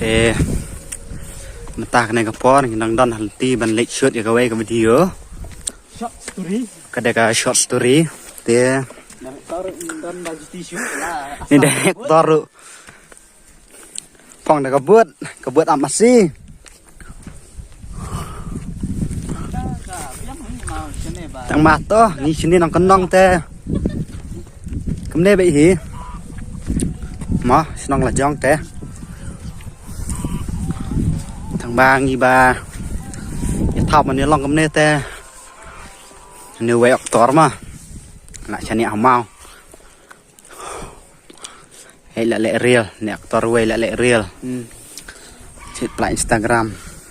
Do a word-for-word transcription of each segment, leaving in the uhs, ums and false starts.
Eh, mynta kane ka por ngi dang don ha lynti ban leit shoot ïa kawei ka video. Short story. Ka dei ka short story. Te director don ba juti shoot la. Ni director ruh. Phong da ka bud, ka bud ap masi. Tang ma to, ngi shini nongkyndong te. Kumne ba hi. Ma, shnong la jong te. Tang ba ngi ba. Ïa thap ma ne long kumne te. Ne wei actor ma. Lah shani amau. Hei la leh reel, ne actor wei la leh reel. Hmm. Cit pla Instagram.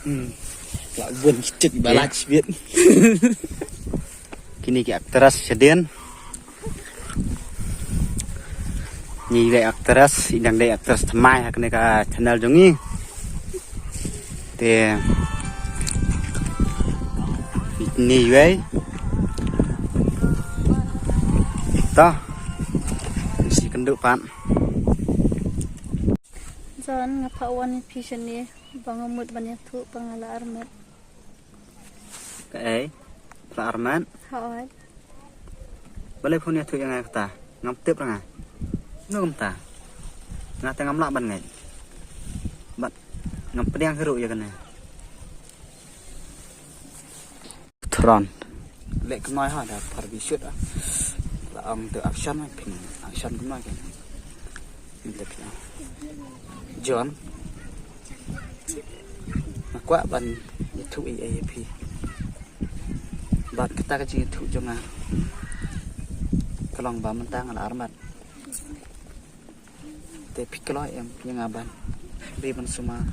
Hmm. La bun kitik ba lach bit. Kini ki actress shadien. Ni wei actress, idang dei actress thymmai ha kane ka channel jong ngi. Te ni wei. Ta. Si kynduh pat. Jan nga pha wan phi shane ba nga mut ban ïathuh ba nga la armet. Kaei? La armet? Hooid. Balei phone ïathuh ïa nga kata? Ngam tip ra nga. Kumno kumta? Nga te ngam lah ban ngeit. Bad ngam pdiang hi ruh ïa kane. Tron. Leh kynoi ha da par bi shoot ah. La ong tu action ah phin action kynoi kan. Mynta phi. John. Nga kwah ban ïathuh ei ei ïa phi. Bad kata ka jingïathuh jong nga. Ka long ba mynta nga la armat. Te phi kloi em ïa nga ban. Ri ban sumar.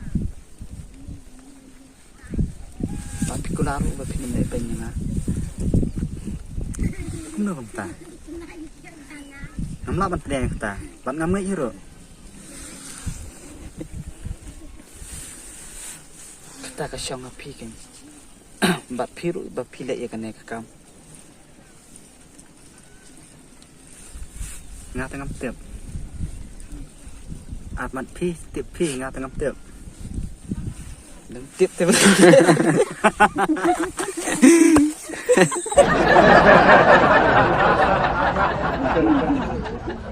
Ba phi kular ruh ba phin ym leh pyn ïa nga. Kumno kumta? Ngam lah ban pdiang ïa kata. Bad ngam ngeit hi ruh. Kata ka shong ha phi keiñ. Bad phi ruh ba phi leh ïa kane ka kam. Nga te ngam tip. Armat phi, tip phi, nga te ngam tip. Dang tip te.